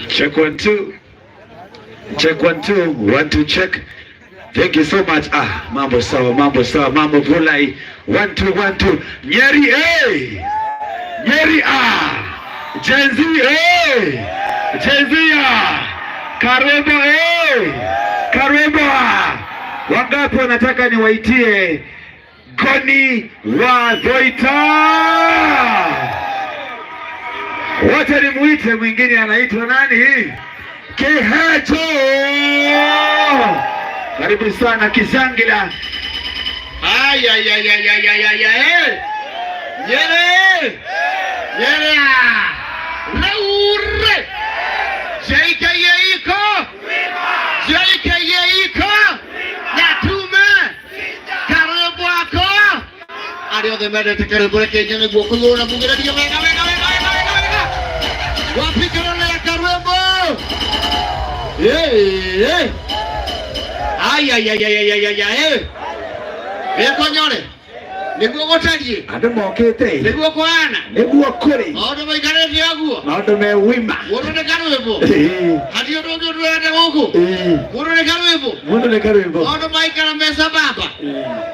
Check one two. Check one two. One two check. Thank you so much. Ah, mambo sawa, mambo sawa, mambo vulai. One two one two. Nyeri eh. Nyeri ah. Gen Z eh. Gen Z ah. Karwembo eh. Karwembo ah. Wangapi wanataka niwaitie Goni wa Dhoita? Wacha nimuite mwingine, anaitwa nani? Kihecho. Karibu sana Kizangila. Ay, ay, ay, ay, ay, ay, ay, ay. Nyere! Nyere! Reure! JKA iko! JKA iko! Nyatume! Karibu ako! Arĩa othe mendete karibu reke nyone guoko igũrũ na mugĩrĩrie wega wega wega wega wega wega. Wapi kelele ya Karwembo? Eh, eh. Ay, ay, ay, ay, ay, ay, ay, eh. Gĩkonyore nĩguo gũtariĩ Andũ mokĩte nĩguo kũhana nĩguo kũrĩ maũndũ maikarĩte ũguo maũndũ me wima. Mũndũ nĩ karwĩmbo. Ĩĩ, Hatirĩ ũndũ ũngĩ ũndũrete gũkũ. Ĩĩ. Mũndũ nĩ karwĩmbo. Mũndũ nĩ karwĩmbo. Maũndũ maikara me sambamba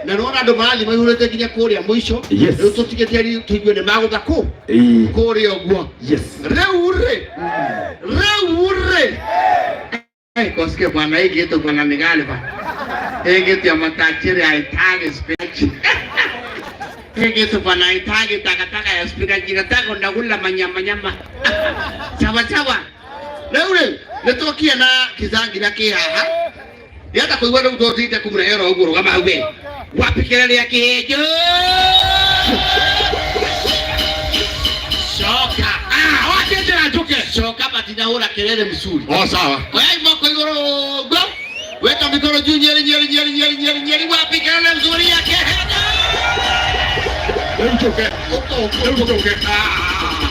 na nĩwona andũ marathiĩ maihũrĩte nginya kũrĩa mũico. Yes. Rĩu tũtigĩte tũigue nĩ magũtha kũ Ĩĩ. kũrĩa ũguo. Yes. Rĩu rĩ, rĩu rĩ. Hey, kosike bwana, hii kitu bwana ni gani bwana? Hii kitu ya matajiri haitaki spinach. Hii kitu bwana haitaki takataka ya spinach, inataka unakula manyama nyama. Sawa sawa. Rĩu rĩ, nĩ tũkie na kizangi na kĩhaha. Ndĩrenda kũigua rĩu tũthiĩte kũmũrehe oro ũguo rũgama hau we. Wapi kelele ya kĩhĩnjũ? Coka. Ah, wache njĩra njũke. Coka matinahũra kelele mzuri. Oh, sawa. Oyai moko igũrũ go. Weka mikono juu Nyeri Nyeri Nyeri Nyeri Nyeri Nyeri wapi kelele mzuri ya kĩhĩnjũ? Rĩu njũke. Rĩu njũke. Ah.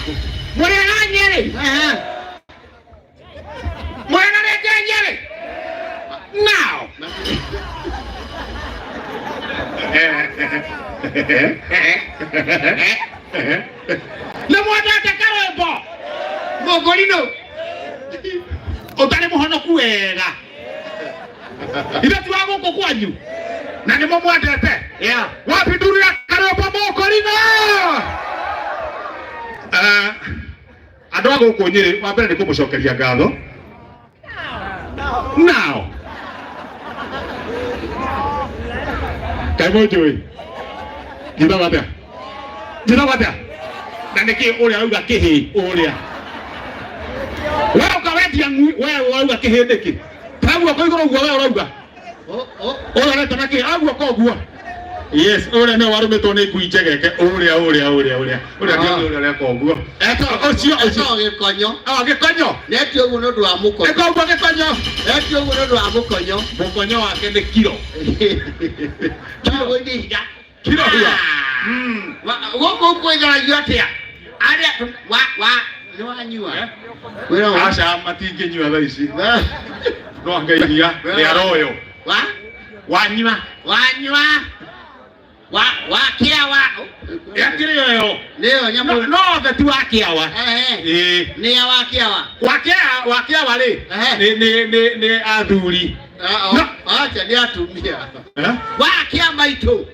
Mũrĩega Nyeri? Ehe. Mũrĩega rĩngĩ Nyeri? Now. Nĩ mwendete karwĩmbo. Mũngũrinũ. Ũtarĩ mũhonoku wega. Ithe ti wa gũkũ kwanyu. Na nĩ mũmwendete. Yeah. Wapi nduru ya karwĩmbo mũkũrinũ? Ah, andũ a gũkũ Nyĩrĩ, wa mbere nĩ kũmũcokeria ngatho. Now. Kaĩ mũnjũĩ? Njĩtagwo atĩa? Njĩtagwo atĩa? Na nĩkĩ ũrĩa auga kĩhĩ ũrĩa? We ũka wendia ngui, we ũrauga kĩhĩ nĩkĩ? Ta guoko igũrũ ũguo we ũrauga. Ũrĩa ũreta na kĩhĩ, a guoko ũguo. Yes, ũrĩa nĩwe warũmĩtwo nĩ ngui njegeke, ũrĩa ũrĩa ũrĩa ũrĩa. Ũrĩa Ah. ũrĩa ũreka ũguo. Ũcio ũcio. Etagwo gĩkonyo. Ah, gĩkonyo. Netio ũguo nĩ ũndũ wa mũkonyo. Ĩka ũguo gĩkonyo. Netio ũguo nĩ ũndũ wa mũkonyo. Mũkonyo wake nĩ kiro. Kiro nĩ ihiga. Kiro higa. Gũkũ kwĩgaragio atĩa? Arĩa wa wa nĩ wanyua. Wĩra wa Aca matingĩnyua thaa ici. No anga iria rĩa royo. wa Wanyua. wanyua wa wa kĩa wa Yakĩrĩ ĩyo. nĩyo nyamũ. No othe ti wa kĩawa. Ehe. Ĩĩ. Nĩ ya wa kĩawa. Wa kĩa wa kĩawa rĩ. Ehe. Nĩ nĩ nĩ nĩ athuri. Ah, Acha nĩ atumia. Eh? Wa kĩa maitũ.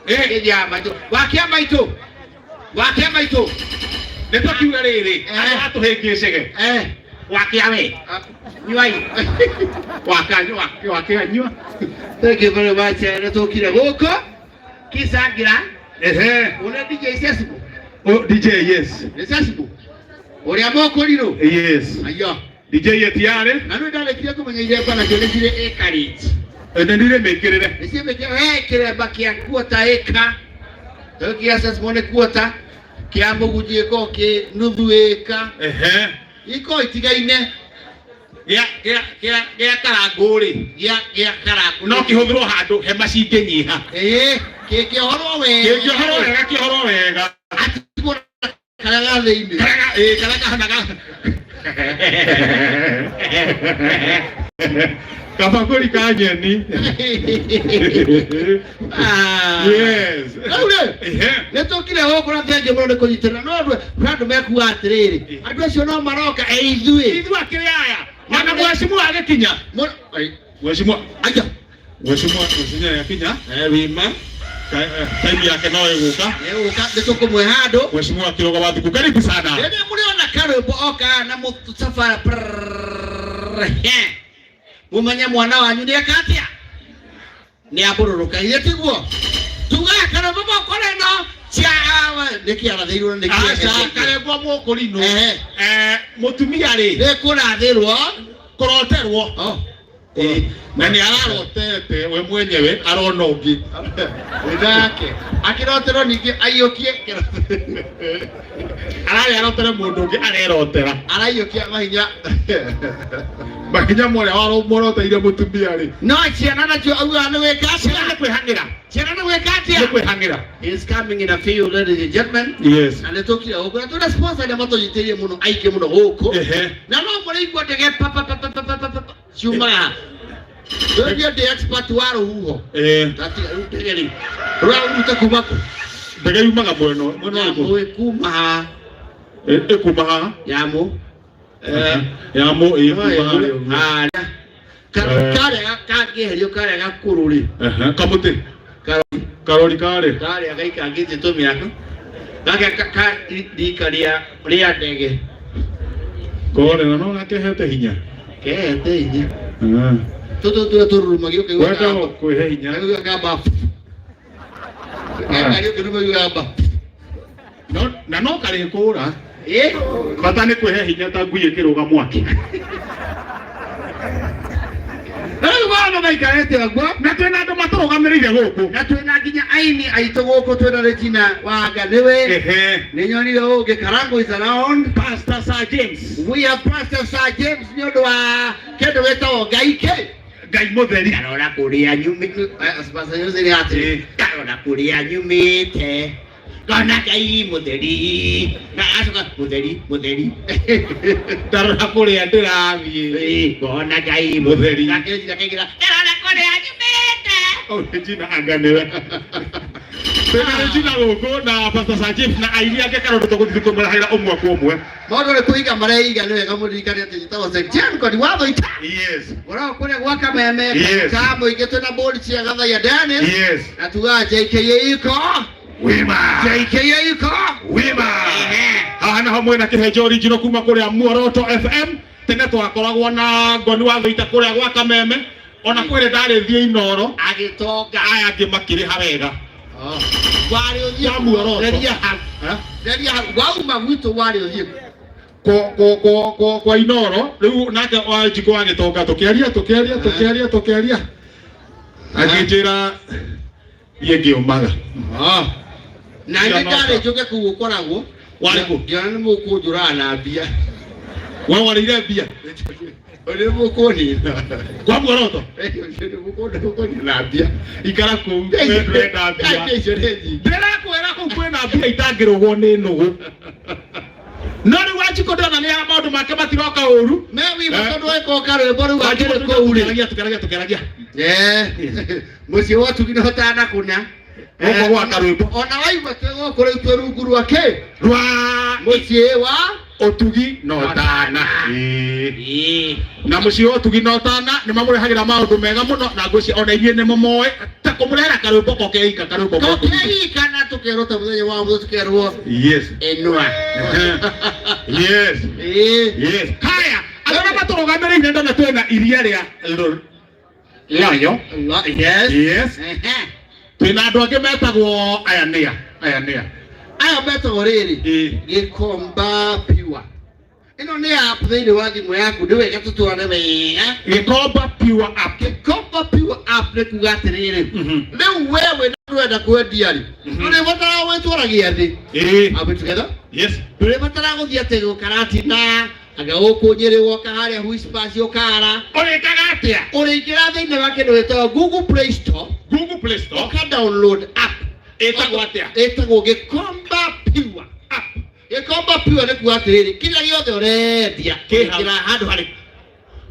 Ĩĩ maitũ. Wa kĩa maitũ. Wa kĩa maitũ. Nĩ tũkiuga rĩrĩ. Ehe. Andũ atũhĩngĩcĩge. Eh. Wa kĩa we. Nyuai. Wa kĩa wa kĩa nyua. Thank you very much. Nĩ tũkire gũkũ Kisangira. Ehe. Ũrĩa DJ Sesbo. Oh, DJ yes. Nĩ Sesbo. Ũrĩa mũkũrirũ. Yes. Aiyo. DJ Etiare. Na nĩ ndarĩkia kũmenya iremba nacio nĩ cirĩ acreage. Nĩ ndirĩ mĩkĩrĩre. Nĩ ciĩmĩkĩre he kĩremba kĩa quarter acre. Rĩu kĩa Sesbo nĩ quarter. Kĩa mũgunji gĩkoragwo kĩ nuthu ĩka. Ehe. Ikoragwo itigaine. Gĩa gĩa gĩa gĩa karangũ rĩ. Gĩa gĩa karangũ. No kĩhũthĩrwo handũ hema cingĩnyiha. Ĩĩ, kĩngĩohorwo wega. Kĩngĩohorwo wega kĩohorwo wega. Atigwo na karĩa ga thĩinĩ. Karĩa ĩĩ karĩa kahana ga. Kabakũri ka nyeni. Ah. Yes. Rĩu rĩ, Ehe. nĩ tũkire gũkũ na thengiũ mũno nĩ kũnyitĩrĩra no andũ kwĩ andũ mekuga atĩrĩrĩ andũ acio no maroka e ithuĩ. Ithuĩ akĩrĩ aya. Ona mheshimiwa agĩkinya. Ai, Mheshimiwa aya. mheshimiwa mheshimiwa akinya. Eh, wima. Time yake no ĩgũka. Nĩ gũka nĩ tũkũmwe handũ. Mheshimiwa Kiroga wa Thuku, karibu sana. Rĩrĩa mũrĩona karwĩmbo okaga na mũcabara prrrr, he. Mũmenye mwana wanyu nĩ eka atĩa, nĩ ambũrũrũka ithe tiguo tugaga karwĩmbo mokoreno cia nĩ kĩarathĩirwo nĩ Aca karembwo mũkũrinũ. Ehe. Eh, mũtumia rĩ nĩ kũrathĩrwo kũroterwo. Oh. Eh, na nĩ ararotete we mwenyewe arona ũngĩ. Wĩthake akĩroterwo ningĩ aiyũkie Ararĩ arotere mũndũ ũngĩ arerotera. Araiyũkia mahinya. Makinya morĩa moroteire mũtumia rĩ. No ciana nacio augaga nĩ gwĩka Ciana atĩa? nĩ kwĩhang'ĩra. Ciana nĩ gwĩka Nĩ atĩa? kwĩhang'ĩra. He is coming in a few, ladies and gentlemen. Yes. Na nĩ tũkire gũkũ na twĩna sponsor arĩa matũnyitĩrĩire mũno aingĩ mũno gũkũ. Ehe. Na no mũrĩigua ndege pa pa pa pa pa pa pa pa ciumaga. Rĩu ndĩ expert wa rũhuho. Eh, Tatiga rĩu ndege rĩ. Rũraruta kuma kũ? Ndege yumaga mwena mwena ũrĩkũ? Nyamũ ĩkuma haha. Ĩkuma haha. Nyamũ. Eh, ya mũ ĩkuma harĩa ũguo. Harĩa. Eh. Karĩa kangĩeherio karĩa gakũrũ rĩ. Ehe, kamũtĩ. Karori. Karori karĩ. Karĩa gaikangĩtie tũmĩaka. Gaka ka rika rĩa rĩa ndege. Kore na no gakehete hinya. Kehete hinya. Ah. Tũtũ tũrĩa tũrurumagio ũkaigua Wenda kamba. kwĩhe hinya. Kaigua kamba. Karĩa ũkĩrumagio kamba. No, na no karĩkũra. Ĩ? Bata nĩ kwĩhe hinya ta ngui ĩkĩrũga mwaki. Rĩu bana maikarĩte ũguo. Na twĩna andũ matũrũgamĩrĩire gũkũ. Na twĩna nginya aini aitũ gũkũ, twĩna Regina Wanga nĩwe. Ehe. Nĩ nyonire ũngĩ Karango is around. Pastor Sir James. We have Pastor Sir James nĩ ũndũ wa kĩndũ gĩtagwo Ngai kĩ. Ngai mũtheri. Ndarora kũrĩa nyumĩte. Pastor James nĩ atĩrĩ. Ndarora kũrĩa nyumĩte. Ngona Ngai mũtheri. Na acoka mũtheri mũtheri. Ndarora kũrĩa ndĩrathiĩ. Ĩ, ngona Ngai Mũtheri. Nake Regina akaingĩra. Ndarora kũrĩa nyumĩte. Oh, Regina anga nĩwe. Twĩna Regina gũkũ na Pastor Sir James na aini angĩ karondo tũgũthiĩ kũmarahĩra ũmwe kwa ũmwe. Maũndũ nĩ kũiga mareiga, nĩ wega mũririkane atĩ njĩtagwo St. Kodi watho ita. Yes. Ũrao kũrĩa gwa Kameme. Yes. Ka mũingĩ twĩna bũri cia Gathaiya Dennis. Yes. Na tugaga JKA iko. Wima. JKA iko. Wima. Haha naho mwena kĩhenjo original kuma kũrĩa Muoroto FM. Tene twakoragwo na Ngoni wa Thũita kũrĩa gwa Kameme. Ona kwĩrĩ ndarĩ thiĩ Inoro. Agĩtonga. Aya angĩ makĩrĩha wega. Warĩ ũthiĩ Kwa Muoroto. Reria hau. Eh? Reria hau. Wauma gwitũ warĩ ũthiĩ. Kwa Inoro rĩu nake wa Njikũ wa Gĩtonga tũkĩaria tũkĩaria tũkĩaria tũkĩaria akĩnjĩra niĩ ngĩũmaga. Na nĩ ndarĩ njũke kũu ũkoragwo. Warĩ kũ? Ngĩona nĩ mũkũnjũraga na mbia. We warĩire mbia Nĩ mũkũnina. kwa Muoroto. Nĩ mũkũnina na mbia. Ikara kũu we ndũrenda mbia. Mbia icio nĩ nyingĩ. Ndĩrakwĩra kũu kwĩna mbia itangĩrũgwo nĩ nũgũ. No rĩu Wanjikũ ndona nĩ maũndũ make matiroka ũru. Me wima Eh. tondũ weka karwĩmbo rĩu Wanjikũ akĩrĩ kũu rĩ. tũkĩaragia tũkĩaragia tũkĩaragia. Eh, mũciĩ wa tugi nĩ hotana kũna. Gũkũ gwa karwĩmbo. Ona waigua twĩ gũkũ rĩu twĩ rungu rwa kĩ? Rwa Mũciĩ wa ũtugi na ũtana. Ĩĩ. Na mũciĩ wa ũtugi na ũtana nĩ mamũrehagĩra maũndũ mega mũno na ngwĩciria ona inyuĩ nĩ mũmoĩ ta kũmũrehera karwĩmbo kokeika karwĩmbo ka ũtugi. Kokeika na tũkerwo ta mũthenya wa mũthenya tũkerwo Yes. ĩnua. Yes. Ĩĩ. Yes. Haya, andũ arĩa matũrũgamĩrĩire ndona twĩna iria rĩa Loyo. Yes. Yes. Ehe. Twĩna andũ angĩ metagwo aya nĩa. Aya nĩa. Aya metagwo rĩrĩ. Ĩĩ. Gĩkomba Pure. Ĩno nĩ app thĩinĩ wa thimũ yaku, nĩ wega tũtwarane wega. Gĩkomba Pure App. Gĩkomba Pure app nĩ kuga atĩrĩrĩ. Rĩu we wĩna ndũrenda kwendia rĩ. Ndũrĩbataraga gwĩtwara gĩathĩ. Ĩĩ. Are we together? Yes. Ndũrĩbataraga gũthiĩ atĩ gũkaratina anga gũkũ Nyĩrĩ woka harĩa Whispers ũkara. Ũrĩkaga atĩa? Ũrĩingĩra thĩinĩ wa kĩndũ gĩtagwo Google Play Store. Google Play Store. Ũka download app. Ĩtagwo atĩa? Ĩtagwo Gĩkomba Pure app. Gĩkomba Pure nĩ kuga atĩrĩrĩ, kĩrĩa gĩothe ũrendia Kĩ hau. ũrĩkĩra handũ harĩ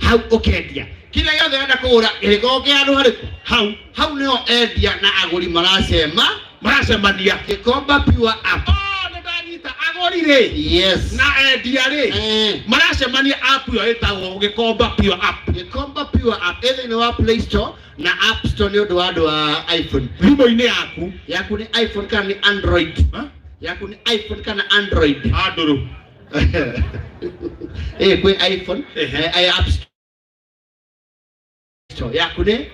hau ũkendia. Kĩrĩa gĩothe ũrenda kũgũra gĩgĩkorwo kĩ handũ harĩkũ? Hau. Hau nĩho endia na agũri maracema. Maracemania. Gĩkomba Pure app. Oh, nĩ ndanyita agũri rĩ. Yes. Na endia rĩ. Maracemania app ĩyo ĩtagwo Gĩkomba Pure app. Gĩkomba Pure app ĩ thĩinĩ wa Play Store na App Store nĩ ũndũ wa andũ a iPhone. Thimũ-inĩ yaku. Yaku nĩ iPhone kana nĩ Android? Ha? Yaku nĩ iPhone kana Android? Andũrũ. Kwĩ iPhone, Ehe. App Store. Yaku nĩ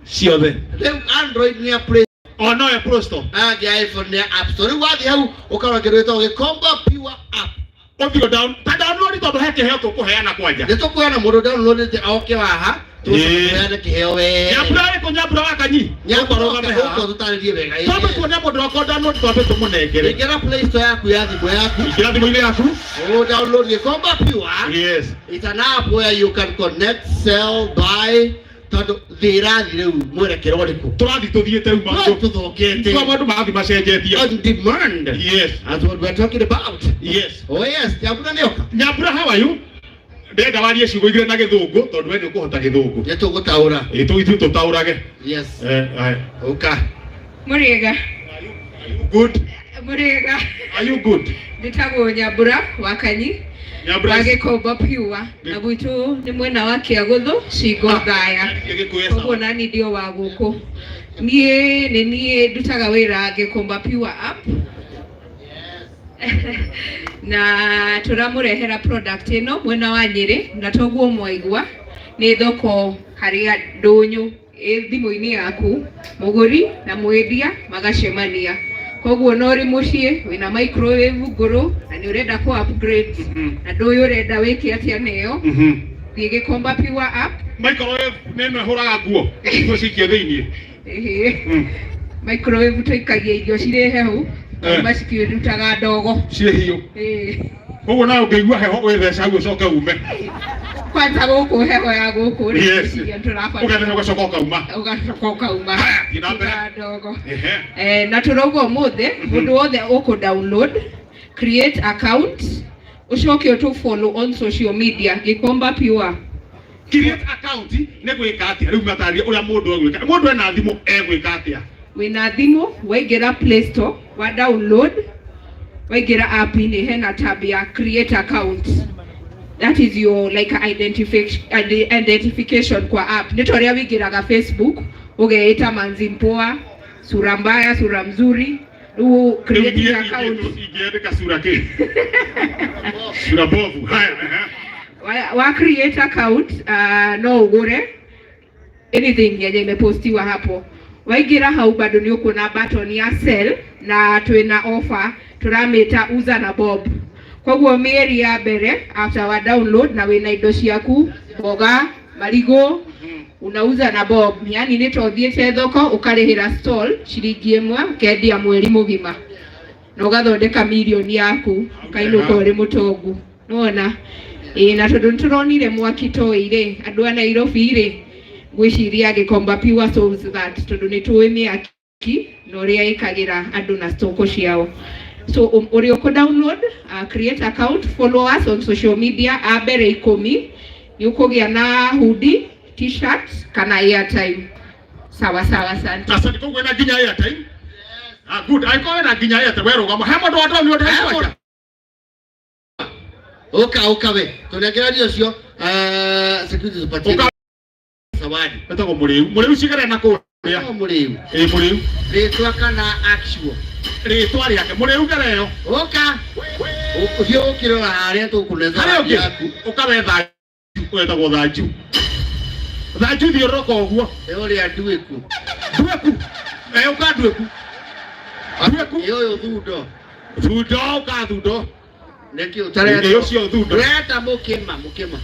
Ciothe. Rĩu Android nĩ ya Play O no ya Play Store. Aya iPhone nĩ ya App Store. Rĩu wathiĩ hau ũkarora kĩndũ gĩtagwo Gĩkomba Pure app. Ũthiĩ down. Ta download tondũ he kĩheo tũkũheana kwanja. Nĩ tũkuona mũndũ downloadĩte oke haha tũheane kĩheo wega. Nyambura arĩkũ Nyambura wa Kanyi? Nyambura Ũrũgame haha. ũka ũtũtarĩrie wega. Twambe tuone mũndũ wakwa download twambe tũmũnengere. Ingĩra Play Store yaku ya thimũ yaku. Ingĩra thimũ-inĩ yaku. Oh, download Gĩkomba Pure. Yes. It's an app where you can connect, sell, buy. Tondũ thĩ ĩrathiĩ rĩu mwerekero ũrĩkũ? Tũrathiĩ tũthiĩte rĩu No maũndũ. tũthũkĩte. Twa maũndũ marathiĩ macenjetie. On demand. Yes. That's what we're talking about. Yes. Oh yes, Nyambura nĩoka. Nyambura, how are you? Ndĩrenda warie ciugo igĩrĩ na gĩthũngũ tondũ we nĩ ũkũhota gĩthũngũ. Nĩ tũgũtaũra. Ĩ ithuĩ tũtaũrage. Yes. Eh, aye. Ũka. Mũrĩega. Are you good? Mũrĩega. Are you good? Njĩtagwo Nyambura wa Kanyi. Nyambura. Wa Gĩkomba Pure. Na gwitũ nĩ mwena wa Kĩagũthũ, Cingo Thaya. Koguo nani ndio wa gũkũ. Niĩ nĩ niĩ ndutaga wĩra Gĩkomba Pure app. Na tũramũrehera product ĩno mwena wa Nyĩrĩ, na toguo mwaigua nĩ thoko harĩa ndũnyũ ĩ thimũ-inĩ yaku, mũgũri na mwendia magacemania. Koguo no ũrĩ mũciĩ wĩna microwave ngũrũ na nĩ ũrenda kũ upgrade na ndũĩ ũrenda wĩke atĩa nayo, thiĩ Gĩkomba Pure app. Microwave nĩ ĩno ĩhũraga nguo nguo cikie thĩinĩ. Ĩhĩ. Microwave tũikagia irio cirĩ hehu, kuma cikĩrutaga ndogo. Ciĩ hiũ. Ĩĩ. Koguo nawe ũngĩigua heho wĩtheca hau ũcoke ume. Kwanza gũkũ heho ya gũkũ rĩ, Yes. ngwĩciria nĩtũrabatara. Ũgetheca ũgacoka ũkauma. Ũgacoka ũkauma. Haya, thiĩ na mbere. Rutaga ndogo. Ehe. Na tũrauga ũmũthĩ mũndũ wothe ũkũ download, create account, ũcoke ũtũ follow on social media Gĩkomba Pure. Create account nĩ gwĩka atĩa? Rĩu matarĩrie ũrĩa mũndũ egwĩka. Mũndũ ena thimũ egwĩka atĩa? Wĩna thimũ waingĩra Play Store wa download, waingĩra app-inĩ hena tab ya create account. That is your like identification kwa app. Nĩ ta ũrĩa wĩingĩraga Facebook ũgeĩta manzi mpoa, sura mbaya, sura mzuri. Rĩu create Rĩu niĩ account. Ingĩandĩka sura kĩ? Sura bovu. Haya, ehe. Wa create account, no ũgũre anything yenye imepostiwa hapo. Waingĩra hau bado nĩ ũkuona button ya sell, na twĩna offer tũramĩta uza na bob. Koguo mĩeri ya mbere after wa download na wĩna indo ciaku, mboga, marigũ, unauza na bob. Yani nĩ ta ũthiĩte thoko ũkarĩhĩra stall ciringi ĩmwe ũkendia mweri mũgima na ũgathondeka mirioni yaku ũkainũka ũrĩ mũtongu. Nĩwona? Ĩĩ, na tondũ nĩtũronire mwaki toĩ rĩ, andũ a Nairobi rĩ, ngwĩciria Gĩkomba Pure solves that, tondũ nĩtũĩ mĩaki na ũrĩa ĩkagĩra andũ na stoko ciao. So ũrĩa ũkũ download, create account, follow us on social media, a mbere 10 nĩ ũkũgĩa na hoodie, t-shirt kana airtime. Sawa sawa, asante. Asante. Koguo wĩna nginya airtime? Ah, good. Angĩkorwo wĩna nginya airtime, we rũgama. He mũndũ wa download he kwanja? Ũka, ũka we. Tũnengererie ũcio, security tupatie. Ũka. Zawadi. Wetagwo Mũrĩu. Mũrĩu cigere na kũrĩa. Wetagwo Mũrĩu. Ĩ, Mũrĩu. Rĩtwa kana actual? Rĩtwa rĩake. Mũrĩu gereo. Ũka. Ũthiĩ ũkĩrora harĩa tũkũne Harĩa zawadi ũngĩ? yaku. Ũka we Thanju. Wetagwo Thanju. Thanju thiũrũrũka ũguo. Ĩ ũrĩa Nduĩku. Nduĩku. Ĩ, ũka Nduĩku. Nduĩku. Ĩ ũyũ Thundo. Thundo, ũka Thundo. Nĩkĩ ũtareta? Ĩ ũcio Thundo. Ũreta Mũkĩma, Mũkĩma.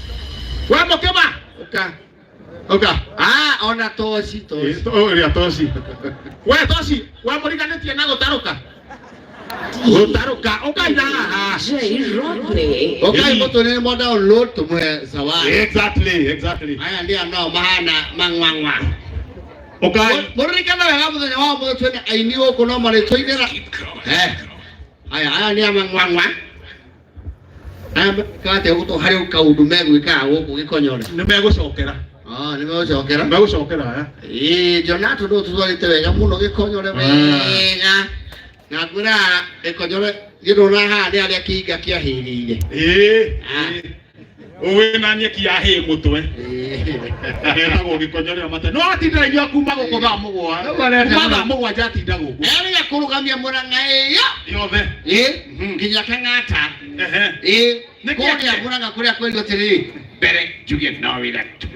We Mũkĩma. Ũka. Ũka. Ah, ona toci, toci. Ĩ, ũrĩa toci. We toci, we mũriganĩtie na gũtarũka. Gũtarũka, ũkaina haha. Ũkai mũtũrĩre mwa download tũmũhe zawadi. Exactly, exactly. Aya ndio nao mahana mang'wang'wa. Ũkai. Mũririkane wega mũthenya wa ũmũthĩ twĩna aini gũkũ no marĩtũinĩra. Aya, aya nĩ a mang'wang'wa. Aya mekaga atĩa gũtũ harĩ kaũndũ megwĩkaga gũkũ Gĩkonyore? Nĩ megũcokera. Ah, nĩ megũcokera. Megũcokera aya. Ĩĩ, Jonato no tũtwarĩte wega mũno gĩkonyore wega. Na ngwĩra gĩkonyore gĩndona haha nĩ harĩa kĩinga kĩahĩrĩire. Ĩĩ. Ah. Wĩ na nyeki ya hĩ mũtwe. Etagwo gĩkonyorera mate. No atinda inyua kuma gũkũ thaa mũgwanja. Kuma thaa mũgwanja atinda gũkũ. Erĩga kũrũgamia Mũrang'a ĩyo. Yothe. Ĩĩ, nginya Kang'ata. Ehe. Ĩĩ, Nĩkĩ kũrĩa Mũrang'a kũrĩa kwerirwo atĩrĩrĩ, mbere njuge no wĩra tu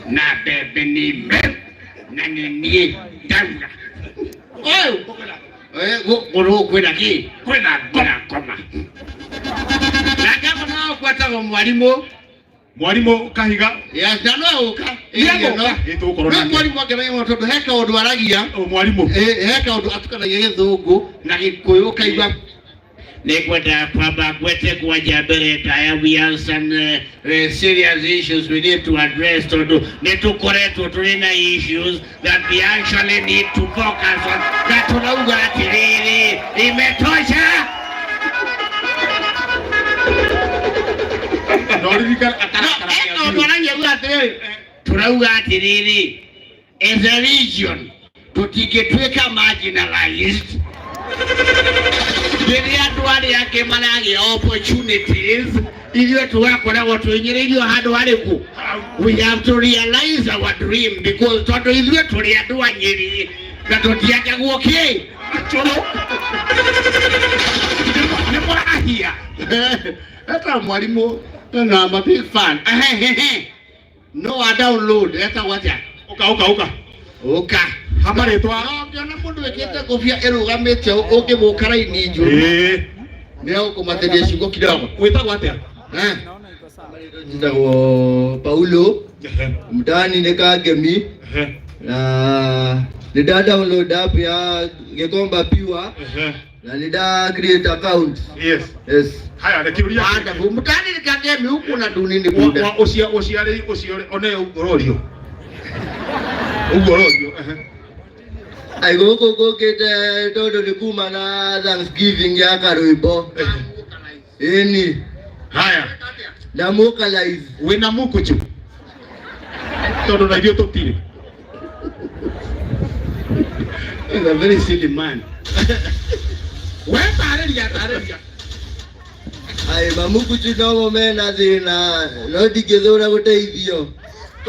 na mbembe nĩ mbeũ na nĩ niĩ ndauga. Ũyũ gũkũ kwĩna kĩ? Kwĩna Kwĩna ngoma. Na ngabana gwetagwo mwarimũ. Mwarimũ Kahiga. Yes, na no ũka. Nĩegũka. Ĩ, tũgũkorwo No nake. mwarimũ angenagia mũno tondũ he kaũndũ aragia. O mwarimũ. Ĩ, he kaũndũ atukanagia gĩthũngũ na gĩkũyũ ũkaigua nĩngwenda kwamba ngwete kwanja mbere ndaya. We have some serious issues we need to address tondũ nĩ tũkoretwo tũrĩ na issues that we actually need to focus on na tũrauga atĩrĩrĩ imetosha. No ririkana akarakara. No, kaũndũ aragia uga atĩrĩrĩ tũrauga atĩrĩrĩ as a region tũtingĩtuĩka marginalized rĩrĩa andũ arĩa angĩ maragĩa opportunities ithuĩ tũgakoragwo twĩnyĩrĩirio handũ harĩkũ. We have to realize our dream because tondũ ithuĩ tũrĩ andũ a Nyĩrĩ na tũtiakagwo kĩ Cũrũ. Nĩ mũrahia. Eta mwarimũ no, I'm a big fan. Ehehehe. No a download etagwo atĩa? Ũka ũka ũka. Ũka. Hama rĩtwa. No ũngĩona mũndũ wĩkĩte ngũbia ĩrũgamĩte ũngĩmũka raini njũru Ĩĩ. nĩ egũkũmatĩria ciugo kidogo. Wĩtagwo atĩa? Eh? Njĩtagwo Paulo mtaani nĩ Kangemi na nĩ nda download app ya Gikomba Pure na nĩ nda create account. Yes. Yes. Haya reke ũria. Wonderful. Mtaani nĩ Kangemi huku na dunini buda. Wa ũcia ũciarĩ ũcio one ũrorio. Ũguo ũrorio. Ai gũkũ ngũkĩte tondũ nĩ kuma na Thanksgiving ya karwĩmbo. Ĩni. Haya. Ndamũkalize. Wĩna mukuchu. Tondũ na ithuĩ tũtirĩ. He's a very silly man. We tarĩria tarĩria. Ai mamukuchu nomo mena thĩna no ndingĩthũra gũteithio.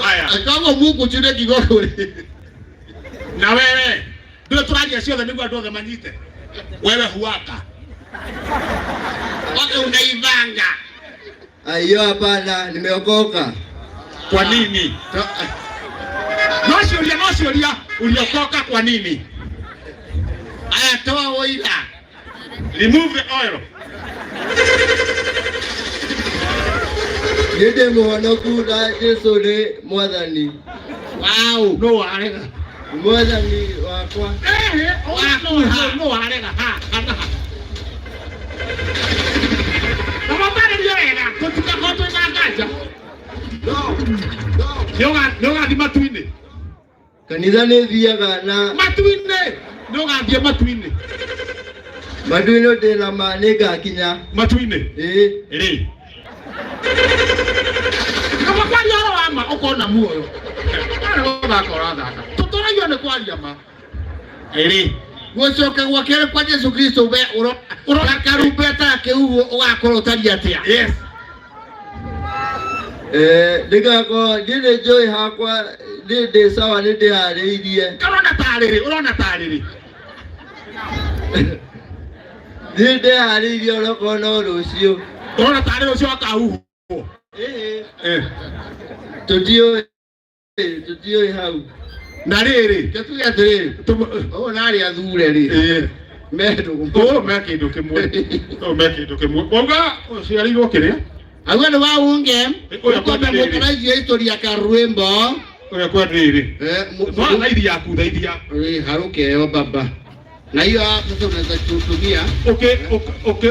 Haya. Koguo mukuchu nĩ kiugo kũrĩ. Na wewe ndio tũraria ciothe nĩguo andũ othe manyite. Wewe huaka. Wake unaivanga. Ai hiyo hapana, nimeokoka. Kwa nini? No ciũria no ciũria uliokoka kwa nini? Aya toa ũira. Remove the oil. Niĩ ndĩ mũhonoku na Jesũ nĩ mwathani. Wow. No warega. Mwathani wakwa. Ehe, no no warega ha ha ha. Na matarĩrie wega tũtigakorwo twĩ na nganja. Nĩ ũgathiĩ matu-inĩ. Kanitha nĩ thiaga na Matu-inĩ. Nĩ ũgathiĩ matu-inĩ. matu-inĩ ndĩ na ma nĩ ngakinya. Matu-inĩ. Ĩĩ. Rĩ. Kaba kwaria ũhoro wa ma ũkona muoyo. Arĩ gũthaka ũrathaka. Tũtũragio nĩ kwaria ma. Rĩ. Gũcoka gwa kerĩ kwa Jesu Kristo we ũrona karumbeta gakĩhuhwo ũgakorwo ũtariĩ atĩa? Yes. Ndĩgakorwo ndirĩ njũĩ hakwa nĩ ndĩ sawa nĩ ndĩharĩirie. Ũrona tarĩrĩ, ũrona tarĩrĩ. Nĩ ndĩharĩirie onokorwo no rũciũ. Ũrona tarĩ rũciũ akahuhwo. Ĩĩ. Eh. Tũtiũĩ tũtiũĩ hau. Na rĩrĩ. Tuge atĩrĩrĩ, ũyũ na arĩa athure rĩ, Ĩĩ. me ndũgũ. Ũũ me kĩndũ kĩmwe. Ũũ me kĩndũ kĩmwe. Wauga ũciarĩirwo kĩrĩa? Auga nĩ wa unge. Ũyũ Ukombe kwenda rĩrĩ. mũkaraithia historia karwĩmbo. Ũyũ kwenda rĩrĩ. Eh, Twa thaithi yaku thaithi yaku. Ĩ, harũke ĩyo baba. Na hiyo sasa unaweza kutumia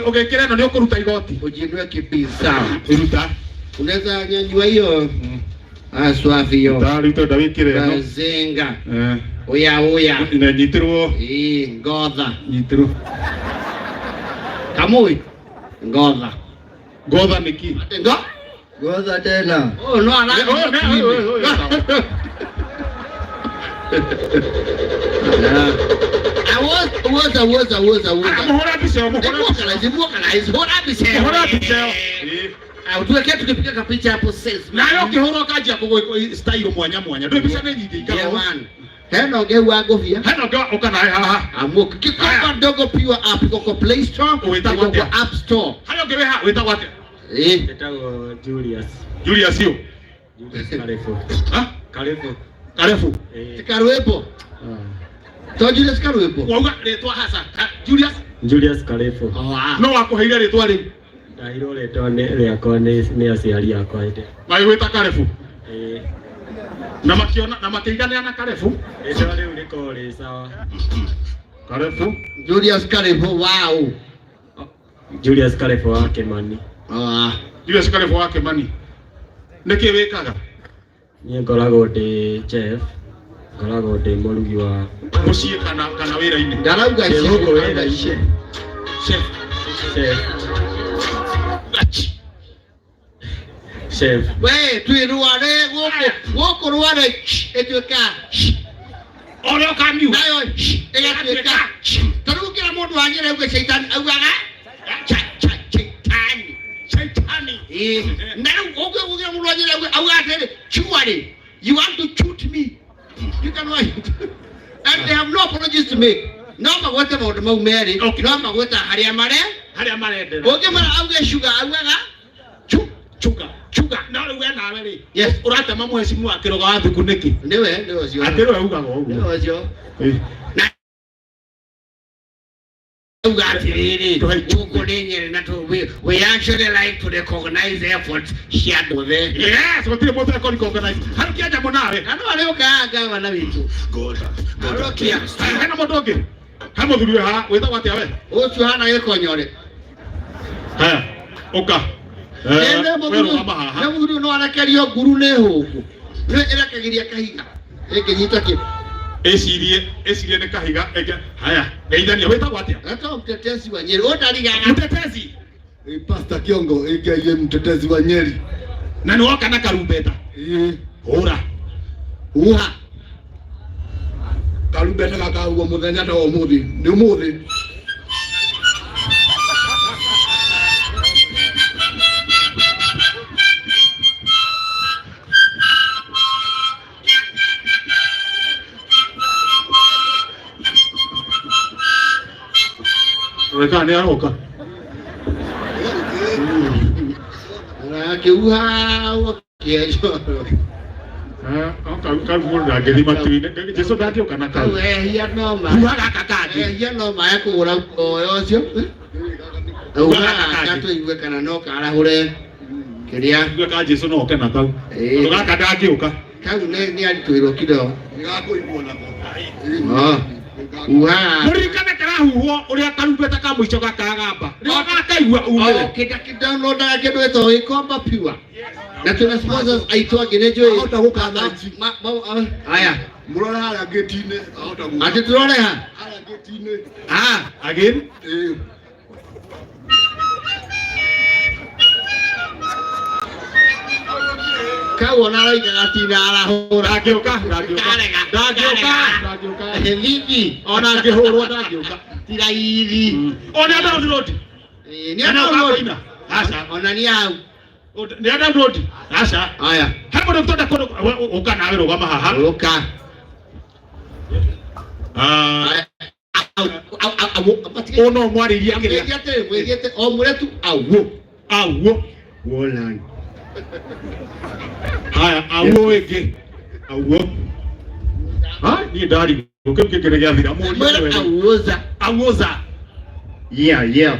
Ũgĩkĩra ĩno nĩ ũkũruta igoti. ujiinue kibisa. Ruta. Unaweza nyanyua hiyo ah, swafi hiyo. Ruta rĩu tenda wĩkĩre ĩno. Bazenga. Eh. Oya oya. Na nyitĩrwo. Ĩ, ngotha. Nyitĩrwo. Kamui. Ngotha. Ngotha nĩ kĩ? Ati ngo? Goza tena. Oh, no ala. Oh, ne, oh, oh, Awoza woza woza woza. Muhora mbica ĩyo, muhora Muhora muhora hora mbica. Muhora mbica ĩyo. Ah, tuweke tukipiga kapicha hapo sales. Nayo ũkĩhũra ũkanjia kũgũ style mwanya mwanya. Ndũĩ mbica nĩ nyingĩ Yeah, ikarwo. man. Hena ũngĩ wa ngũbia. Hena ũngĩ ũka nawe haha. Amuka. Gikomba ndogo pure app iko kwa Play Store, Wĩtagwo iko kwa atĩa? App Store. Harĩa ũngĩ wĩ haha wĩtagwo atĩa? Eh. Etagwo Julius. Julius ũ. Julius Karefu. Ha? Karefu. Karefu. Eh. Karwebo. To Julius Karwebo. Wauga rĩtwa hasa. Ha, Julius Julius Karefu. Oh, ah. no wakũheire rĩtwa rĩu. Ndaheirwo rĩtwa rĩakwa nĩ aciari akwa hĩndĩ. Magĩgwĩta Karefu. Eh. Na makiona na makĩiganĩra na Karefu. Rĩtwa rĩu rĩkoragwo rĩ sawa. Karefu. Julius Karwebo, wow. Julius Karefu wa Kimani. Ah. Julius Karefu wa Kimani. Nĩkĩ wĩkaga? Niĩ ngoragwo ndĩ chef. Ngoragwo ndĩ mũrugi wa Mũciĩ kana wĩra-inĩ? Ndarauga Ndĩ chef, gũkũ ndarauga wĩra-inĩ. chef. Chef. Chef. Achi. Chef. We twĩ rware gũkũ gũkũ rware ĩtuĩka Ũrĩa ũkamiuga. nayo ĩgatuĩka ta rĩu kĩra mũndũ wa Nyĩrĩ auge caitani augaga chaitani Shaitani. Ĩĩ. Na rĩu ũngĩra mũndũ wa Nyĩrĩ auga atĩrĩ surely you want to shoot me, you can wait, and they have no apologies to make. No magwete maũndũ mau merĩ. Okay. No magwete harĩa mare Harĩa marendera. ũngĩmara auge sugar augaga chu Chuga. chuga. No rĩu we nawe rĩ. Yes. Ũratema mũhecimu wa kĩroga wa thuku nĩkĩ? Nĩwe nĩwe ũcio. Atĩ rĩu augaga ũguo. Nĩwe ũcio. Eh. Na auga atĩrĩrĩ Tũhe gũkũ nĩ Nyĩrĩ na we actually like to recognize efforts cia andũ othe. Yes, gũtirĩ mũndũ ekũrecognize. Harĩ kĩa nyamũ nawe. Na no arĩ ũkaga gavana witũ. Arokia. Hena mũndũ ũngĩ? He mũthuri wĩ haha wĩtagwo atĩa we? Ũcio hana gĩkonyore. Haya, ũka. Nĩ We rũgama haha. mũthuri no arekerio nguru nĩ hũngũ. Nĩ ĩrekagĩria kahiga. Ĩngĩnyita kĩ. Ĩcirie nĩ kahiga ĩngĩ. Haya, geithania wĩtagwo atĩa? Gatoo mtetezi wa Nyeri. Ũndarigaga. Mtetezi. Pastor Kiongo aka mtetezi wa Nyeri. Na nĩ woka na karumbeta. Hũra. Uha. Karumbeta gakahuo muthenya ta umuthi. Ni umuthi. Reka nĩ aroka. Akĩuha ũkĩenjwo. Kau mũndũ ndangĩthi matu-inĩ. Jesu ndangĩũka na kau. Kau ehia no ma. Huha gaka kangĩ. Ehia no ma ekũgũra oyo ũcio. Uha gaka tũigue kana no karahũre kĩrĩa. Igue ka Jesu no oke na kau. Ĩĩ. Tondũ gaka ndangĩũka. Kau nĩ aritũhĩrwo kidogo. Nĩgakũigwo nako. Oh. Uha. Mũririkane karahuhwo ũrĩa karumbeta ka mũico gakagamba. Rĩrĩa gakaigua umĩre. Oh, kĩndũ kĩdownloadaga kĩndũ gĩtagwo Gĩkomba Pure. Na twĩna sponsors aitũ angĩ nĩ njũĩ. Ahota gũka thaa ici. Aya. Mũrore harĩa gate-inĩ, ahota gũka. Atĩ tũrore ha? Harĩa gate-inĩ. Ah. Again. Ĩĩ. Kau ona aroiga gatina arahũra. Ndangĩũka, ndangĩũka. Karega. Ndangĩũka, ndangĩũka. Thithi. Ona angĩhũrwo ndangĩũka. Ti raithi. Ona download. Ĩĩ, Nĩ nĩ download. kũina. Aca. Ona nĩ hau. Nĩ download. Aca. Aya. He mũndũ tũrenda kũndũ ũka nawe rũgama haha. Ũka. Ah, Aya. Au, au, au, au, ũyũ no mwarĩrie kĩrĩa. Mwĩgie atĩrĩ, mwĩgie atĩrĩ, o mwĩre tu auo. Auo. Wolan. Haya, auo ĩngĩ. Auo. Ha, niĩ ndarigwo kĩu kĩngĩ nĩ gĩathira. Mũrie Mwĩre wega. auoza. Auoza. Yeah, yeah.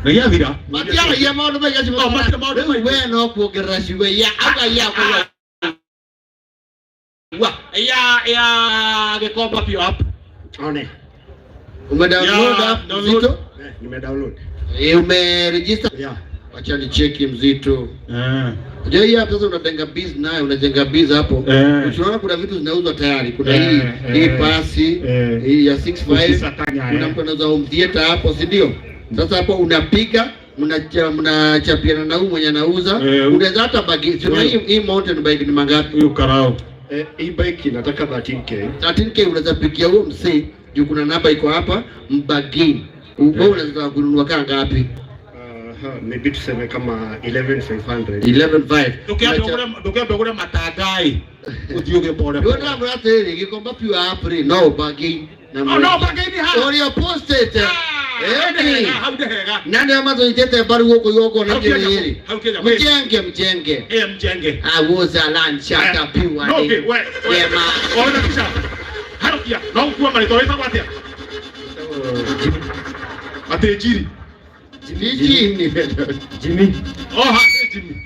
Nĩ gĩathira. Matiaragia maũndũ maingĩ Oh, matirĩ maũndũ Rĩu maingĩ. we no kuongerera ciugo ya auga ya auga Wa, ya Gĩkomba Pure app. One. Umedownload Yeah, app download. mzito? Nimedownload. Eh, umeregister? Yeah. Acha nicheki mzito. Eh. Unajua hii app sasa unajenga biz nayo, unajenga biz hapo. Eh. Unaona kuna vitu zinauzwa tayari. Kuna Eh, hii eh, pasi, eh. hii ya 65. Ukisakanya, Kuna eh. mtu anauza home theater hapo, si ndio? Sasa hapo unapiga Mnachapiana na huyu mwenye anauza. Eh, Unaweza hata bagi. Sio Huyu. hii mountain bike ni mangapi? Huyu karao. Eh, hii bike inataka 13K. 13K unaweza pigia huo msee juu kuna namba iko hapa mbagini. Wewe unaweza kununua kaa ngapi? Aha, maybe tuseme kama 11500. 11.5. Ndũkĩambe ũgũre matangai ũthiĩ ũgĩpore. Ndio ndamwĩra atĩrĩrĩ, Gikomba Pure app rĩ no ũbagĩi na No bargain haha. ũrĩa postĩte. Hau nĩ hega, hau nĩ hega. Nani amatũnyitĩte mbaru gũkũ igongona Hau kĩa kĩrĩrĩ? nyamũ, hau kĩa nyamũ. Mjenge mjenge. Eh, mjenge. Awuza lunch atapiwa. No, okay, we, we. Yema. Ona kisha. Harukia, no ukua marĩtwa wĩtagwo atĩa? Atĩ Njiri. Jimmy. Jimmy. Oh, ha, nĩ Jimmy.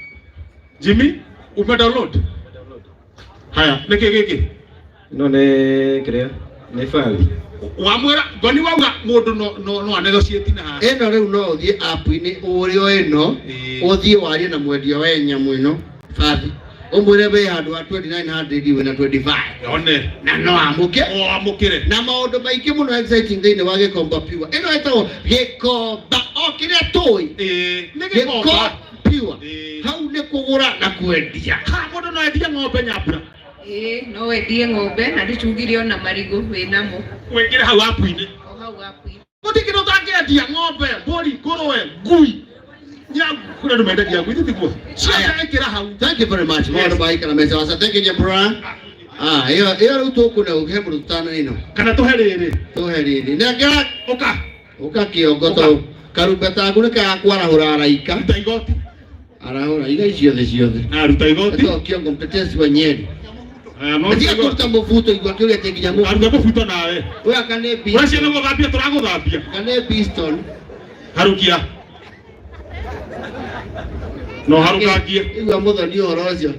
Jimmy, ume download? Haya, nĩkĩ gĩkĩ? No nĩ kĩrĩa? Nĩ file. Wamwĩra, ngoni wauga mũndũ no no no anegotiate na haha. Ĩno rĩu no ũthiĩ app-inĩ ũrĩ o ĩno Ĩĩ. ũthiĩ warie na mwendia wa nyamũ ĩno bathi ũmwĩre wĩ handũ ha 2900 wĩna 25 One. na no amũke O amũkĩre. na maũndũ maingĩ mũno exciting thĩinĩ wa Gikomba Pure. Ĩno ĩtagwo Gikomba o kĩrĩa tũĩ. Ĩĩ, nĩ Gikomba Gĩkomba. Pure. Ĩĩ. Hau nĩ kũgũra na kwendia. Ha, mũndũ no endie ng'ombe nyambura. Ĩĩ, no wendie ng'ombe na ndĩtugire ona marigũ wĩnamo. Wĩkĩre hau app-inĩ. O hau app-inĩ. Gũtirĩ kĩndũ ũtangĩendia ng'ombe, mbũri, ngũrwe, ngui. Kũrĩ andũ mendagia ngui, tiguo? Ciothe ĩkĩra hau. Thank you very much. Maũndũ Yes. maikara meza wasa. Thank you Nyambura. Ah, ĩyo ĩyo rĩu tũkũne ũhe mũndũ tũtano ĩno. Kana tũhe rĩrĩ. Tũhe rĩrĩ. Nengera Ũka. ũka kĩongo to karumbeta gaku nĩ kagakwarahũra araika. Ruta igoti. Arahũra iga ciothe ciothe. Na ruta igoti. Ĩtagwo kĩongo mtetezi wa Nyeri. Aya, no Tiga kũruta mũbuto igua kĩũria atĩ nginya mũbuto. Aruta mũbuto nawe. Ũyũ aka nĩ Ũrĩa ciana gũthambia tũragũthambia. Aka nĩ piston. Harukia. No harukangie. Igua mũthoni ũhoro ũcio.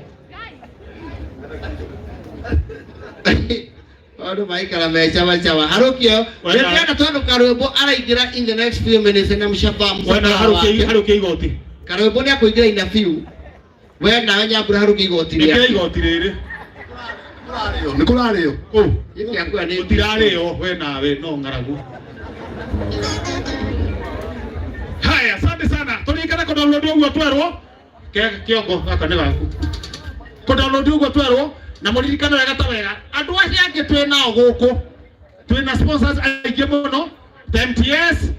Maũndũ maikara me chama chama. Harũkia. Wena- Nĩndĩrenda tondũ karwĩmbo araingĩra in the next few minutes na mshaba Wena msafara harukia wake. harukia igoti. Karwĩmbo nĩ akũingĩra in a few. We nawe Nyambura harukia igoti Ĩkĩra rĩaku. igoti rĩrĩ. Nĩ kũrarĩo. Kũu. Gĩkĩ akuoya nĩ Gũtirarĩo we nawe no ng'aragu. Haya, asante sana. Tũririkane kũ-download ũguo twerwo. Kĩongo gaka nĩ gaku. Kũ-download ũguo twerwo na mũririkane wega ta wega. Andũ acio angĩ twĩ nao gũkũ. Twĩ na sponsors aingĩ mũno. Ta MTS,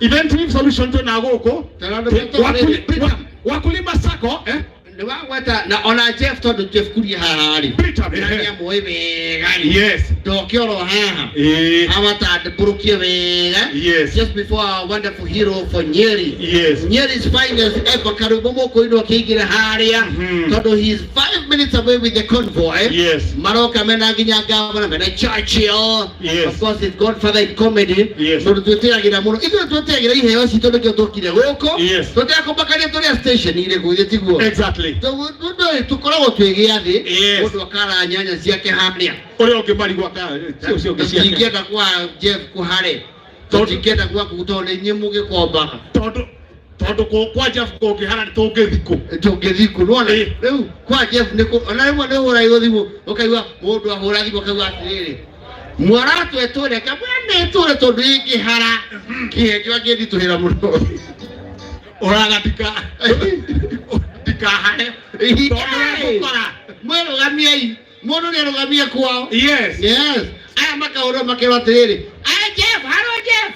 Inventive Solution twĩ nao gũkũ. Tondũ andũ Wakulima Sacco, eh? Nĩ wagweta na ona Jeff tondũ Jeff Kuria haha rĩ. Britam, Na eh. nĩamũĩ wega rĩ. Yes. Ndoke oro haha. Eh. Amatandĩmbũrũkie wega. Yes. Just before our wonderful hero for Nyeri. Yes. Nyeri's finest ever Karwĩmbo Mũkũinũ akĩingĩra harĩa tondũ he is 5 minutes away with the convoy. Yes. Maroka mena nginya gavana mena Churchill. Yes. Of course his godfather in comedy. Yes. Tondũ twĩtĩagĩra mũno. Ithuĩ twĩtĩagĩra iheo citũ nĩkĩo tũkire gũkũ. Yes. Tũtekũmakania tũrĩa station irĩkũ ithe tiguo. Exactly. Tũkoragwo twĩ gĩathĩ. Yes. Mũndũ akara nyanya ciake harĩa. Ũrĩa ũngĩ marigũ aka ũcio ũngĩ ciake. Tũtingĩenda kwa Jeff kũhare. Tũtingĩenda gwaku tondũ nĩ inyuĩ mũgĩkombaga. Tondũ tondũ kwa Jeff kũngĩhara nĩ tũngĩthiĩ kũ. Tũngĩthiĩ kũ nĩwona Ĩ. rĩu kwa Jeff nĩ kũ ona rĩmwe nĩ ũhũragĩrwo thimũ ũkaigua mũndũ ahũra thimũ akauga atĩrĩrĩ mwaratwe tũre kamwe nĩ tũre tondũ ĩngĩhara kĩhengio angĩnditũhĩra mũno. Ũraga ndikahare. Tondũ Ĩ. wegũkora. Mwĩrũgamiei mũndũ nĩ arũgamie kwao. Yes. Yes. Aya makahũrwo makerwo atĩrĩrĩ aya Jeff haro Jeff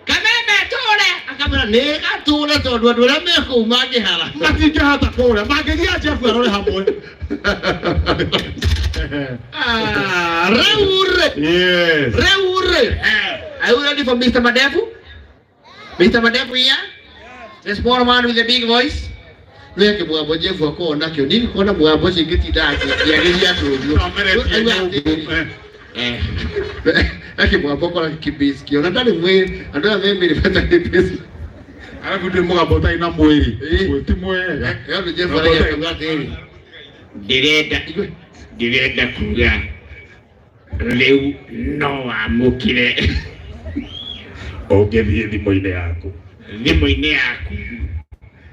kameme tũre akamera nĩ gatũre tondũ andũ arĩa me kũu mangĩhara Matingĩhota kũrĩa mangĩgia Jeff arore hamwe. Ah, rĩu rĩ Yes. rĩu rĩ Are you ready for Mr. Madefu? Mr. Madefu here? The small man with the big voice? Weke mũgambo Jeff akoragwo nakĩo niĩ kuona mũgambo ũcio ingĩtinda akĩagĩria andũ ũguo. No meretie nyũngũ. Eh. Ake mũgambo ũkoragwo kĩbĩski ona ndarĩ mwĩrĩ andũ aya me mĩrĩ matarĩ bĩski. Arabu ndĩ mũgambo ũtarĩ na mwĩrĩ. Ĩ. Ti mwega. Ĩyo Jeff aragia akauga atĩrĩrĩ ndĩrenda ndĩrenda kuga rĩu no wamũkĩre Ũngĩthiĩ thimũ-inĩ yaku. thimũ-inĩ yaku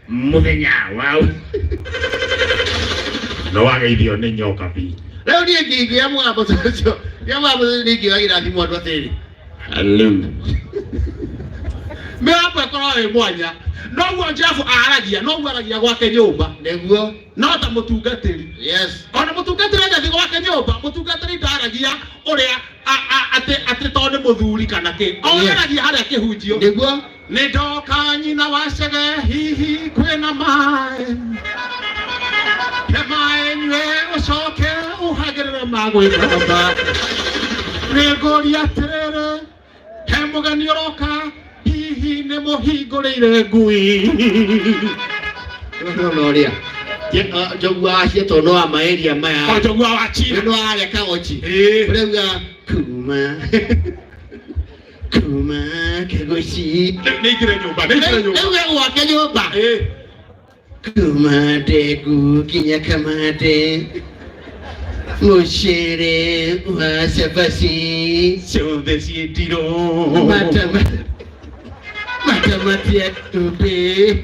mũthenya wa No wageithio nĩ nyoka bi. Rĩu niĩ ngĩingĩra mũgambo ũcio ngĩa mũgambo ũcio niĩ ingĩoyagĩra thimũ andũ atĩrĩrĩ rĩu Mĩgambo ĩkoragwo ĩ mwanya. Noguo Jeff aragia, noguo aragia gwake nyũmba. Nĩguo. No ta mũtungatĩri. Yes. Ona mũtungatĩri agathiĩ gwake nyũmba, mũtungatĩri ndaragia ũrĩa atĩ tondũ nĩ mũthuri kana kĩ. Onanagia harĩa kĩhunjio. Nĩguo. Nĩ ndoka nyina wa Chege, hihi kwĩna maĩ. He maĩ nyue ũcoke ũhagĩrĩre ma gwĩthamba. Nĩngũria atĩrĩrĩ, he mũgeni ũroka, hihi nĩ mũhingũrĩire ngui. Nĩ ũrĩa. Njogu wa cietwo no wa maeria maya. O njogu wa China. Nĩ warĩa kagochi. Ĩĩ. Ũrauga kuma kuma kagochi. Nĩ ingĩre nyũmba, nĩ ingĩre nyũmba. Rĩu gwake nyũmba. Ĩĩ. Kuma ndegu nginya kamande. Mucere wa cabaci. Ciothe ciĩtirwo. Matama matamatia tumbi.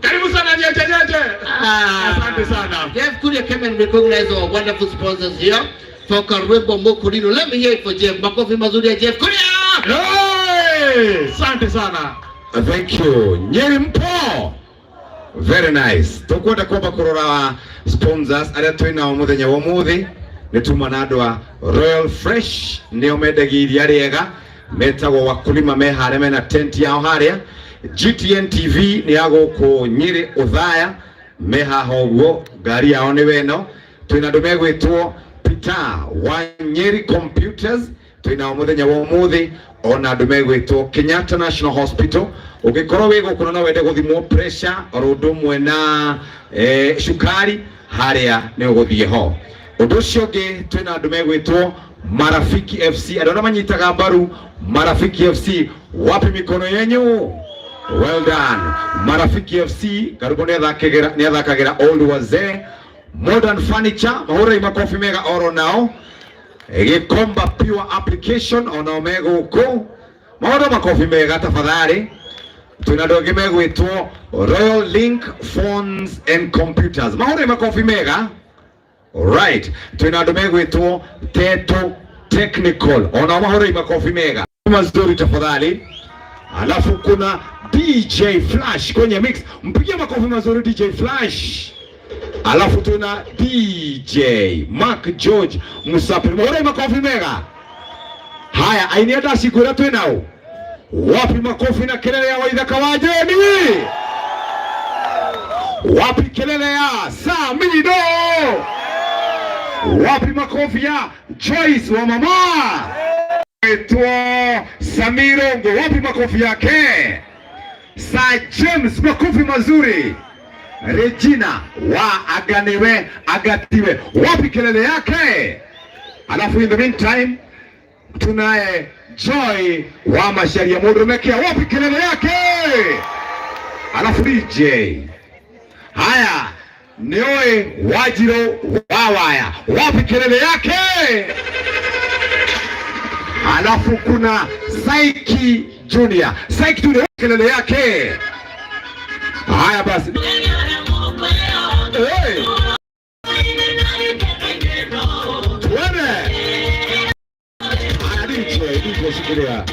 Karibu sana Nyenje Nyenje. Asante sana. Jeff Kuria came and recognize our wonderful sponsors here for Karwimbo Mokurino. Let me hear it for Jeff. Makofi mazuri ya Jeff Kuria. Hey, asante sana. Thank you. Nyeri mpo. Very nice. Tukwenda kwamba kurora sponsors aria twĩ nao muthenya wa umuthi nĩ tuma na andũ a Royal Fresh nĩo mendagia iria rĩega metagwo Wakulima me harĩa mena tent yao harĩa. GTN TV nĩ ya gũkũ Nyĩrĩ Othaya me haha ũguo ngari yao nĩ weno. Twĩna andũ megwĩtwo Peter wa Nyeri Computers twĩnao mũthenya wa ũmũthĩ ona andũ megwĩtwo Kenyatta National Hospital. Ũngĩkorwo wĩ gũkũ na no wende gũthimwo pressure oro ũndũ ũmwe na cukari harĩa nĩ ũgũthiĩ ho. Ũndũ ũcio ũngĩ twĩna andũ megwĩtwo Marafiki FC, andũ arĩa manyitaga mbaru Marafiki FC, wapi mikono yenyu? Well done. Marafiki FC Karumbo nĩ athakagĩra Old Wazee. Modern Furniture mahũrei makobi mega oro nao. Gikomba Pure Application onao me gũkũ mahũre makobi mega tafadhali. Twĩna andũ angĩ megwĩtwo Royal Link Phones and Computers mahũre makobi mega. Alright, twĩna andũ megwĩtwo Teto Technical onao mahũre makobi mega mazuri tafadhali. Alafu kuna DJ Flash kwenye mix, mpigie makofi mazuri DJ Flash. Alafu tuna DJ Mark George Musapiri, mahũre makofi mega. Haya, aini ndacingwĩra twĩ nao. Wapi makofi na kelele ya Waithaka wa Jeni? Wapi kelele ya Samido? Wapi makofi ya Joyce wa mama? Etwa Samirongo, wapi makofi yake? Sir James, makofi mazuri. Regina wa Aganiwe Agatiwe, wapi kelele yake? Alafu in the meantime tunaye Joy wa Masharia Mudumekea, wapi kelele yake? Alafu DJ haya nioe Wajiro wa Waya, wapi kelele yake? Alafu kuna Saiki Junior, Saiki Junior, kelele yake. Haya basi. Hey. Twende. Haya DJ, DJ shikilia.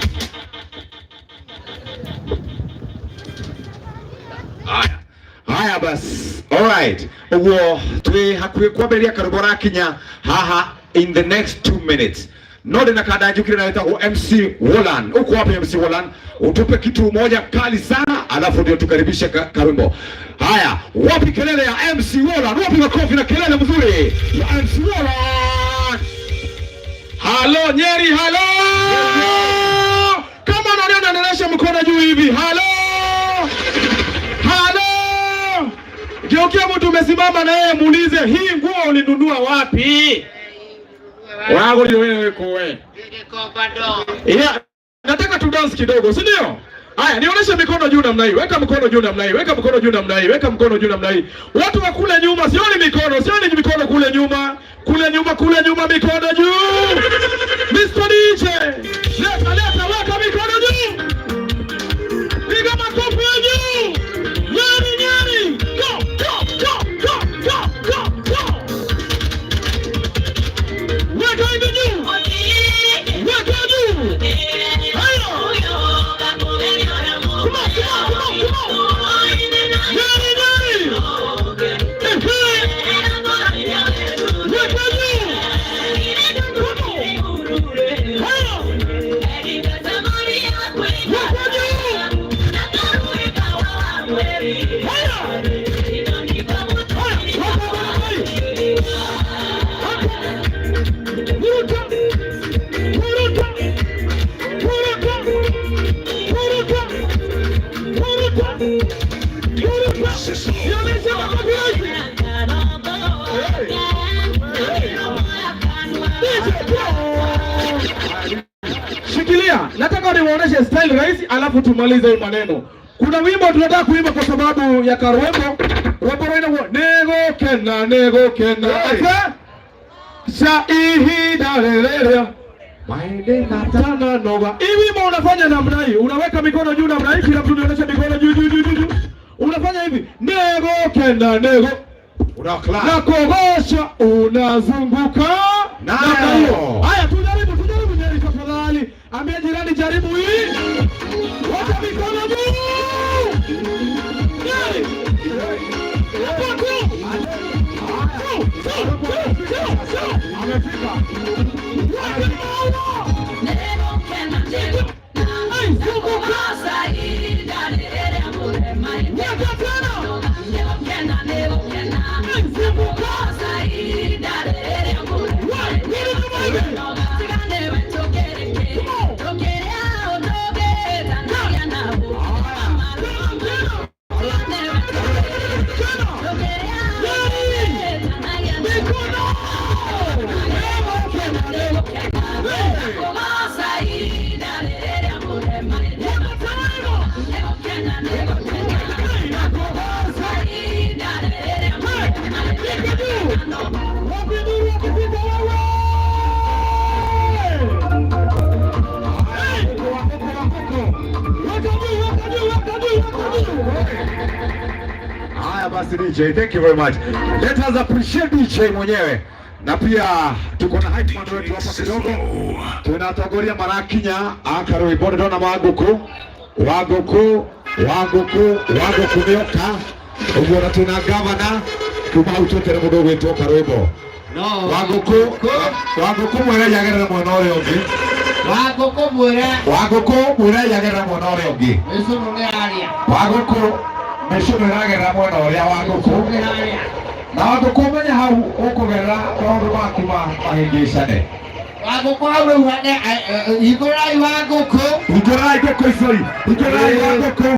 Haya. Haya basi. All right. Uguo twi hakuhi kwambĩrĩria karũmbo rakinya haha in the next 2 minutes. No ndĩna kanda njukire na wĩtagwo MC Wolan. Uko wapi MC Wolan? Utupe kitu moja kali sana alafu ndio tukaribishe karwimbo. Haya, wapi kelele ya MC Wolan? Wapi makofi na kelele mzuri ya MC Wolan? Halo Nyeri, halo! Kama unaona unaonyesha mkono juu hivi. Halo! Halo! Geukia mtu umesimama na yeye muulize hii nguo ulinunua wapi? Wagulire wewe kowe. Yeah, nataka tu dance kidogo, si ndio? Haya, nionyeshe mikono juu namna hii. Weka mkono juu namna hii. Weka mkono juu namna hii. Weka mkono juu namna hii. Watu wa kule nyuma, sioni mikono, sioni mikono kule nyuma. Kule nyuma, kule nyuma mikono juu. Mr. DJ, leta leta, weka mikono juu. Piga makofi juu. Nyeri Nyeri. Go go go go go go go. Weka hivi juu. Weka juu. Haya. Come on, come on, come on. Nionyeshe makofi rahisi. Shikilia, nataka niwaoneshe style rahisi, alafu tumalize hii maneno. Kuna wimbo tunataka kuimba kwa sababu ya Karwembo. Rwembo rwina nego kena nego kena ate sha ihinda rĩrĩa matana noga. Hii wimbo unafanya namna hii, unaweka mikono juu namna hii, kila mtu nionyeshe mikono juu juu juu juu. Unafanya hivi nego kena nego Una clap. na kogosha unazunguka namna hiyo. Haya, tujaribu tujaribu, Nyeri tafadhali, ambia jirani jaribu hii, weka mikono juu. Nyeri One, two. Two, two, two, two, two. Amefika. Weka maua. Ai, zunguka. Weka tena. Ai, zunguka. One, rudi nyuma hivi. Come on. Haya basi DJ, thank you very much. Let us appreciate DJ mwenyewe. Na pia tuko na hype man wetu hapa kidogo. Tunatongoria marakinya akarwimbo ndona Wanguku Wanguku Wanguku Wanguku nĩoka ũguo na tuna gavana kuma hau twetere mũndũ ũgwĩtwo karwĩmbo No. Wanguku Wanguku mwĩre agerere mwena ũrĩa ũngĩ Wangũkũ mwĩre Wanguku mwĩre agerere mwena ũrĩa ũngĩ mĩcũrũ nĩ yaria. Wanguku mĩcũrũ ĩragerera mwena ũrĩa Wanguku Nĩ yaria. na Wanguku menye hau ũkũgerera maũndũ maku mahĩngĩcane. Wangũkũ hau rĩu hingũrai Wangũkũ. Hingũrai ngũkũ icio, hingũrai Wanguku.